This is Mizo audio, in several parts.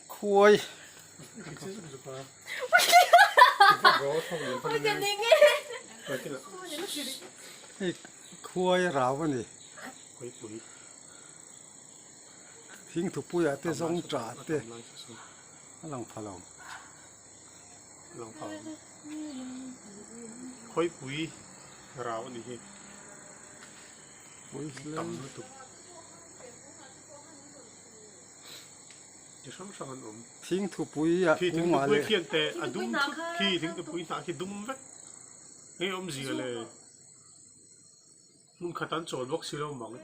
Khuai. Hei khuai rau a ni. Thingthupuiah te zawng tah te a lang pha lo. Khawipui rau a ni hi. Tam lutuk. Chi hrang hrang an awm. Thingthupui ah kungah leh. Khi thingthupui khian teh a dum thut khi thingthupui hnah khi dum vek. Hei awmzia le. Hmun khat an chawl bawk si lo mang.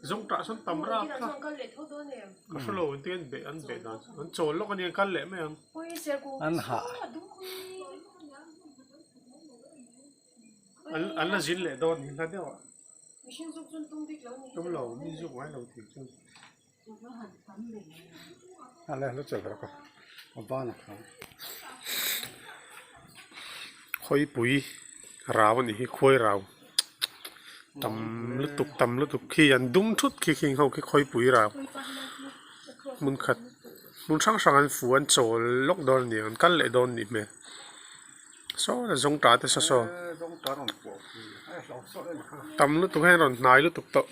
Zawng tah sawn tam rap kha. Ka hre lo engtin an beh an beh dan chu. An chawl lawk a nia an kal leh mai ang. An hah. An an la zin leh dawn hi hla deuh ah. Tum lo mi zuk ngai lo thei chuan. A le lo chawlh rawk a a ban a khang. Khawipui rau a nih hi khuai rau tam lutuk tam lutuk khi an dum thut khi khing ho khi khawipui rau hmun khat hmun hrang hrang an fu an chawl lawk dawn a ni ang an kal leh dawn a nih hmel saw zawng ta te saw saw tam lutuk hian a rawn hnai lutuk tawh.